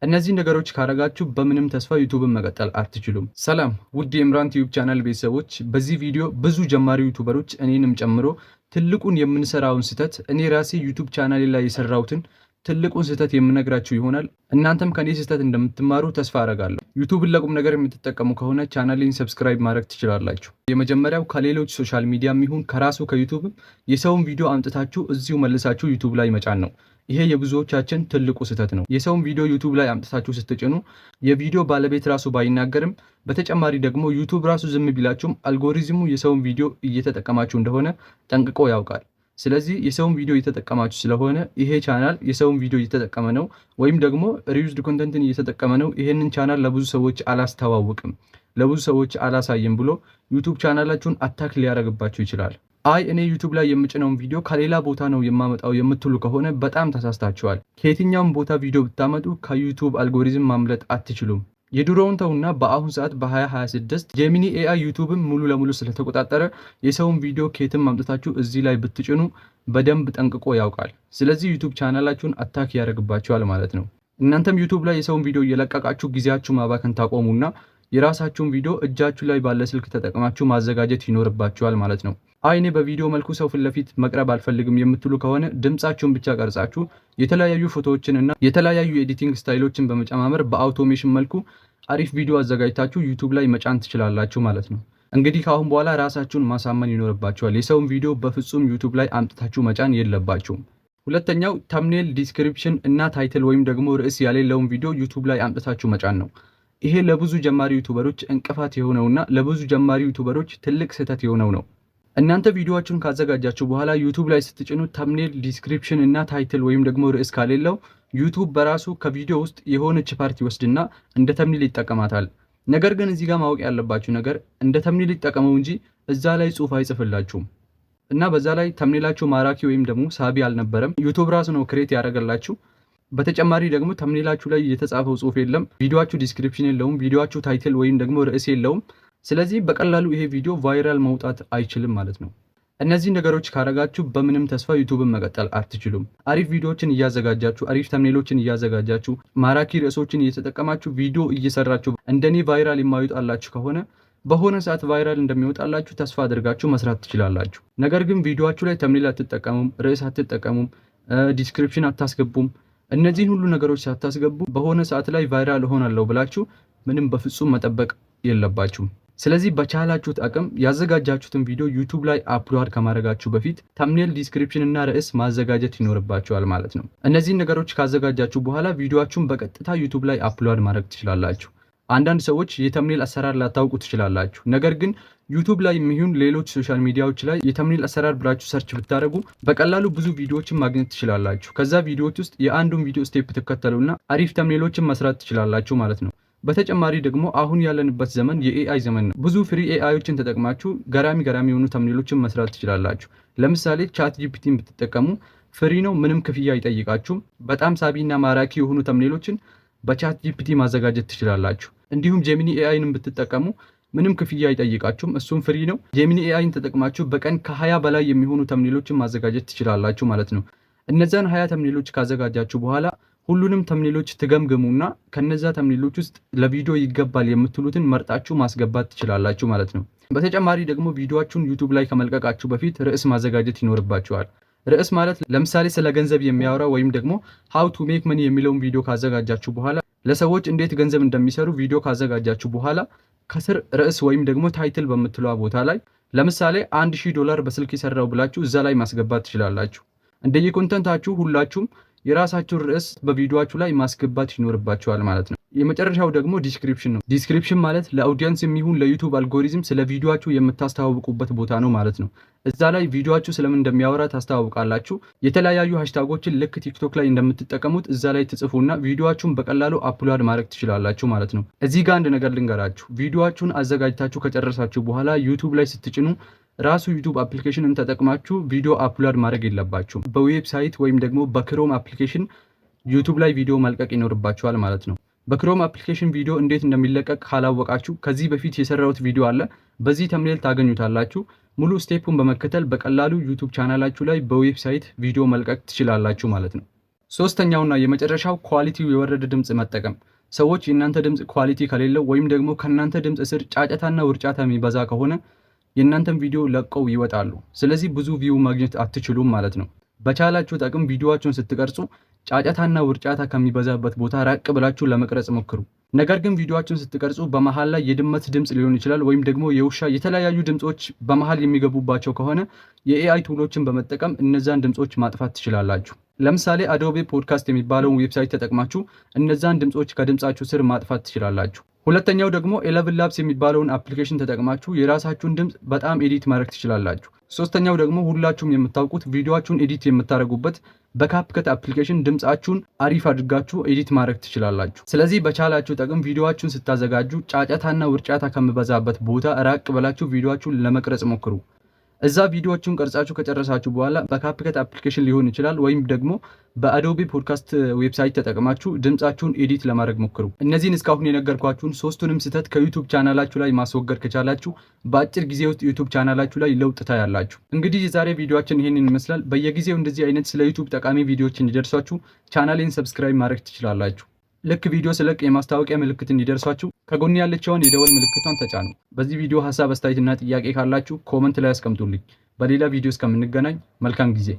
እነዚህ ነገሮች ካረጋችሁ በምንም ተስፋ ዩቱብን መቀጠል አትችሉም። ሰላም ውድ የኢምራን ቲዩብ ቻናል ቤተሰቦች፣ በዚህ ቪዲዮ ብዙ ጀማሪ ዩቱበሮች እኔንም ጨምሮ ትልቁን የምንሰራውን ስህተት፣ እኔ ራሴ ዩቱብ ቻናሌ ላይ የሰራሁትን ትልቁን ስህተት የምነግራችሁ ይሆናል። እናንተም ከኔ ስህተት እንደምትማሩ ተስፋ አረጋለሁ። ዩቱብን ለቁም ነገር የምትጠቀሙ ከሆነ ቻናሌን subscribe ማድረግ ትችላላችሁ። የመጀመሪያው ከሌሎች social media ም ይሁን ከራሱ ከዩቱብም የሰውን ቪዲዮ አምጥታችሁ እዚሁ መልሳችሁ ዩቱብ ላይ መጫን ነው። ይሄ የብዙዎቻችን ትልቁ ስህተት ነው። የሰውን ቪዲዮ ዩቱብ ላይ አምጥታችሁ ስትጭኑ የቪዲዮ ባለቤት ራሱ ባይናገርም፣ በተጨማሪ ደግሞ ዩቱብ ራሱ ዝም ቢላችሁም አልጎሪዝሙ የሰውን ቪዲዮ እየተጠቀማችሁ እንደሆነ ጠንቅቆ ያውቃል። ስለዚህ የሰውን ቪዲዮ እየተጠቀማችሁ ስለሆነ ይሄ ቻናል የሰውን ቪዲዮ እየተጠቀመ ነው ወይም ደግሞ reused content ን እየተጠቀመ ነው፣ ይሄንን ቻናል ለብዙ ሰዎች አላስተዋውቅም፣ ለብዙ ሰዎች አላሳይም ብሎ ዩቱብ ቻናላችሁን attack ሊያደርግባችሁ ይችላል። አይ እኔ ዩቱብ ላይ የምጭነውን ቪዲዮ ከሌላ ቦታ ነው የማመጣው የምትሉ ከሆነ በጣም ተሳስታችኋል። ከየትኛውም ቦታ ቪዲዮ ብታመጡ ከዩቱብ አልጎሪዝም ማምለጥ አትችሉም። የድሮውን ተውና በአሁን ሰዓት በ2026 Gemini AI ዩቱብን ሙሉ ለሙሉ ስለተቆጣጠረ የሰውን ቪዲዮ ከየትም አምጥታችሁ እዚህ ላይ ብትጭኑ በደንብ ጠንቅቆ ያውቃል። ስለዚህ ዩቱብ ቻናላችሁን attack ያደርግባችኋል ማለት ነው። እናንተም ዩቱብ ላይ የሰውን ቪዲዮ እየለቀቃችሁ ጊዜያችሁ ማባከን ታቆሙና የራሳችሁን ቪዲዮ እጃችሁ ላይ ባለ ስልክ ተጠቅማችሁ ማዘጋጀት ይኖርባችኋል ማለት ነው። አይ እኔ በቪዲዮ መልኩ ሰው ፊት ለፊት መቅረብ አልፈልግም የምትሉ ከሆነ ድምጻችሁን ብቻ ቀርጻችሁ የተለያዩ ፎቶዎችን እና የተለያዩ editing style ኦችን በመጨማመር በ automation መልኩ አሪፍ ቪዲዮ አዘጋጅታችሁ ዩቱብ ላይ መጫን ትችላላችሁ ማለት ነው። እንግዲህ ከአሁን በኋላ ራሳችሁን ማሳመን ይኖርባችኋል። የሰውን ቪዲዮ በፍጹም ዩቱብ ላይ አምጥታችሁ መጫን የለባችሁም። ሁለተኛው thumbnail፣ description እና title ወይም ደግሞ ርዕስ የሌለውን ቪዲዮ ዩቱብ ላይ አምጥታችሁ መጫን ነው። ይሄ ለብዙ ጀማሪ ዩቱበሮች እንቅፋት የሆነውና ለብዙ ጀማሪ ዩቱበሮች ትልቅ ስህተት የሆነው ነው። እናንተ ቪዲዮአችሁን ካዘጋጃችሁ በኋላ ዩቱብ ላይ ስትጭኑ thumbnail፣ description እና title ወይም ደግሞ ርዕስ ከሌለው ዩቱብ በራሱ ከቪዲዮ ውስጥ የሆነች part ይወስድና እንደ thumbnail ይጠቀማታል። ነገር ግን እዚህ ጋር ማወቅ ያለባችሁ ነገር እንደ thumbnail ይጠቀመው እንጂ እዛ ላይ ጽሁፍ አይጽፍላችሁም እና በዛ ላይ thumbnail ኣችሁ ማራኪ ወይም ደግሞ ሳቢ አልነበረም። ዩቱብ ራሱ ነው create ያደረገላችሁ። በተጨማሪ ደግሞ thumbnail ኣችሁ ላይ የተጻፈው ጽሁፍ የለም፣ ቪዲዮአችሁ description የለውም፣ ቪዲዮአችሁ title ወይም ደግሞ ርዕስ የለውም። ስለዚህ በቀላሉ ይሄ ቪዲዮ viral መውጣት አይችልም ማለት ነው። እነዚህ ነገሮች ካረጋችሁ በምንም ተስፋ ዩቱብን መቀጠል አትችሉም። አሪፍ ቪዲዮዎችን እያዘጋጃችሁ፣ አሪፍ thumbnail ኦችን እያዘጋጃችሁ፣ ማራኪ ርዕሶችን እየተጠቀማችሁ ቪዲዮ እየሰራችሁ እንደኔ viral የማይወጣላችሁ ከሆነ በሆነ ሰዓት viral እንደሚወጣላችሁ ተስፋ አድርጋችሁ መስራት ትችላላችሁ። ነገር ግን ቪዲዮአችሁ ላይ thumbnail አትጠቀሙም፣ ርዕስ አትጠቀሙም፣ description አታስገቡም። እነዚህን ሁሉ ነገሮች ሳታስገቡ በሆነ ሰዓት ላይ viral እሆናለሁ ብላችሁ ምንም በፍጹም መጠበቅ የለባችሁም። ስለዚህ በቻላችሁት አቅም ያዘጋጃችሁትን ቪዲዮ ዩቱብ ላይ upload ከማድረጋችሁ በፊት thumbnail፣ description እና ርዕስ ማዘጋጀት ይኖርባችኋል ማለት ነው። እነዚህን ነገሮች ካዘጋጃችሁ በኋላ ቪዲዮአችሁን በቀጥታ ዩቱብ ላይ upload ማድረግ ትችላላችሁ። አንዳንድ ሰዎች የ thumbnail አሰራር ላታውቁ ትችላላችሁ። ነገር ግን ዩቱብ ላይ የሚሆን ሌሎች social media ዎች ላይ የ thumbnail አሰራር ብላችሁ search ብታደርጉ በቀላሉ ብዙ ቪዲዮዎችን ማግኘት ትችላላችሁ። ከዛ ቪዲዮዎች ውስጥ የአንዱን ቪዲዮ step ትከተሉና አሪፍ thumbnail ኦችን መስራት ትችላላችሁ ማለት ነው። በተጨማሪ ደግሞ አሁን ያለንበት ዘመን የ AI ዘመን ነው። ብዙ free AI ዮችን ተጠቅማችሁ ገራሚ ገራሚ የሆኑ thumbnail ኦችን መስራት ትችላላችሁ። ለምሳሌ ChatGPT ን ብትጠቀሙ free ነው፣ ምንም ክፍያ አይጠይቃችሁም። በጣም ሳቢና ማራኪ የሆኑ thumbnail ኦችን በ ChatGPT ማዘጋጀት ትችላላችሁ። እንዲሁም Gemini AI ንም ብትጠቀሙ ምንም ክፍያ አይጠይቃችሁም፣ እሱም free ነው። Gemini AI ን ተጠቅማችሁ በቀን ከ20 በላይ የሚሆኑ thumbnail ኦችን ማዘጋጀት ትችላላችሁ ማለት ነው። እነዛን 20 thumbnail ኦች ካዘጋጃችሁ በኋላ ሁሉንም thumbnail ኦች ትገምግሙና ከነዛ thumbnail ኦች ውስጥ ለቪዲዮ ይገባል የምትሉትን መርጣችሁ ማስገባት ትችላላችሁ ማለት ነው። በተጨማሪ ደግሞ ቪዲዮአችሁን ዩቱብ ላይ ከመልቀቃችሁ በፊት ርዕስ ማዘጋጀት ይኖርባችኋል። ርዕስ ማለት ለምሳሌ ስለ ገንዘብ የሚያወራ ወይም ደግሞ how to make money የሚለውን ቪዲዮ ካዘጋጃችሁ በኋላ፣ ለሰዎች እንዴት ገንዘብ እንደሚሰሩ ቪዲዮ ካዘጋጃችሁ በኋላ ከስር ርዕስ ወይም ደግሞ title በምትለዋ ቦታ ላይ ለምሳሌ $1000 በስልክ የሰራው ብላችሁ እዛ ላይ ማስገባት ትችላላችሁ። እንደየ content ኣችሁ ሁላችሁም የራሳችሁን ርዕስ በቪዲዮአችሁ ላይ ማስገባት ይኖርባችኋል ማለት ነው። የመጨረሻው ደግሞ description ነው። Description ማለት ለ audience የሚሆን ለዩቱብ አልጎሪዝም ስለ ቪዲዮአችሁ የምታስተዋውቁበት ቦታ ነው ማለት ነው። እዛ ላይ ቪዲዮአችሁ ስለምን እንደሚያወራ ታስተዋውቃላችሁ። የተለያዩ hashtag ኦችን ልክ ቲክቶክ ላይ እንደምትጠቀሙት እዛ ላይ ትጽፉና ቪዲዮአችሁን በቀላሉ upload ማድረግ ትችላላችሁ ማለት ነው። እዚህ ጋር አንድ ነገር ልንገራችሁ። ቪዲዮአችሁን አዘጋጅታችሁ ከጨረሳችሁ በኋላ ዩቱብ ላይ ስትጭኑ ራሱ ዩቱብ application ን ተጠቅማችሁ ቪዲዮ upload ማድረግ የለባችሁም። በ website ወይም ደግሞ በ Chrome application ዩቱብ ላይ ቪዲዮ መልቀቅ ይኖርባችኋል ማለት ነው። በ Chrome application ቪዲዮ እንዴት እንደሚለቀቅ ካላወቃችሁ ከዚህ በፊት የሰራሁት ቪዲዮ አለ። በዚህ thumbnail ታገኙታላችሁ። ሙሉ step ኡን በመከተል በቀላሉ ዩቱብ ቻናላችሁ ላይ በ website ቪዲዮ መልቀቅ ትችላላችሁ ማለት ነው። ሶስተኛውና የመጨረሻው quality ው የወረደ ድምፅ መጠቀም። ሰዎች የእናንተ ድምፅ quality ከሌለው ወይም ደግሞ ከእናንተ ድምፅ ስር ጫጫታና ውርጫታ የሚበዛ ከሆነ የእናንተን ቪዲዮ ለቀው ይወጣሉ። ስለዚህ ብዙ view ማግኘት አትችሉም ማለት ነው። በቻላችሁት አቅም ቪዲዮአችሁን ስትቀርጹ ጫጫታና ውርጫታ ከሚበዛበት ቦታ ራቅ ብላችሁ ለመቅረጽ ሞክሩ። ነገር ግን ቪዲዮአችሁን ስትቀርጹ በመሃል ላይ የድመት ድምፅ ሊሆን ይችላል ወይም ደግሞ የውሻ፣ የተለያዩ ድምፆች በመሃል የሚገቡባቸው ከሆነ የ AI tool ኦችን በመጠቀም እነዛን ድምፆች ማጥፋት ትችላላችሁ። ለምሳሌ Adobe Podcast የሚባለውን website ተጠቅማችሁ እነዛን ድምፆች ከድምፃችሁ ስር ማጥፋት ትችላላችሁ። ሁለተኛው ደግሞ ElevenLabs የሚባለውን application ተጠቅማችሁ የራሳችሁን ድምፅ በጣም edit ማድረግ ትችላላችሁ። ሶስተኛው ደግሞ ሁላችሁም የምታውቁት ቪዲዮአችሁን edit የምታደርጉበት በ CapCut application ድምፃችሁን አሪፍ አድርጋችሁ edit ማድረግ ትችላላችሁ። ስለዚህ በቻላችሁት አቅም ቪዲዮአችሁን ስታዘጋጁ ጫጫታና ውርጫታ ከሚበዛበት ቦታ ራቅ ብላችሁ ቪዲዮአችሁን ለመቅረጽ ሞክሩ። እዛ ቪዲዮዎቹን ቀርጻችሁ ከጨረሳችሁ በኋላ በ CapCut application ሊሆን ይችላል ወይም ደግሞ በ Adobe Podcast website ተጠቅማችሁ ድምፃችሁን edit ለማድረግ ሞክሩ። እነዚህን እስካሁን የነገርኳችሁን ሶስቱንም ስህተት ከ YouTube ቻናላችሁ ላይ ማስወገድ ከቻላችሁ በአጭር ጊዜ ውስጥ YouTube ቻናላችሁ ላይ ለውጥ ታያላችሁ። እንግዲህ የዛሬ ቪዲዮአችን ይህንን ይመስላል። በየጊዜው እንደዚህ አይነት ስለ YouTube ጠቃሚ ቪዲዮዎች እንዲደርሷችሁ ቻናሌን subscribe ማድረግ ትችላላችሁ። ልክ ቪዲዮ ስለቅ የማስታወቂያ ምልክት እንዲደርሷችሁ ከጎን ያለችውን የደወል ምልክቷን ተጫኑ። በዚህ ቪዲዮ ሀሳብ፣ አስተያየትና ጥያቄ ካላችሁ comment ላይ አስቀምጡልኝ። በሌላ ቪዲዮ እስከምንገናኝ መልካም ጊዜ።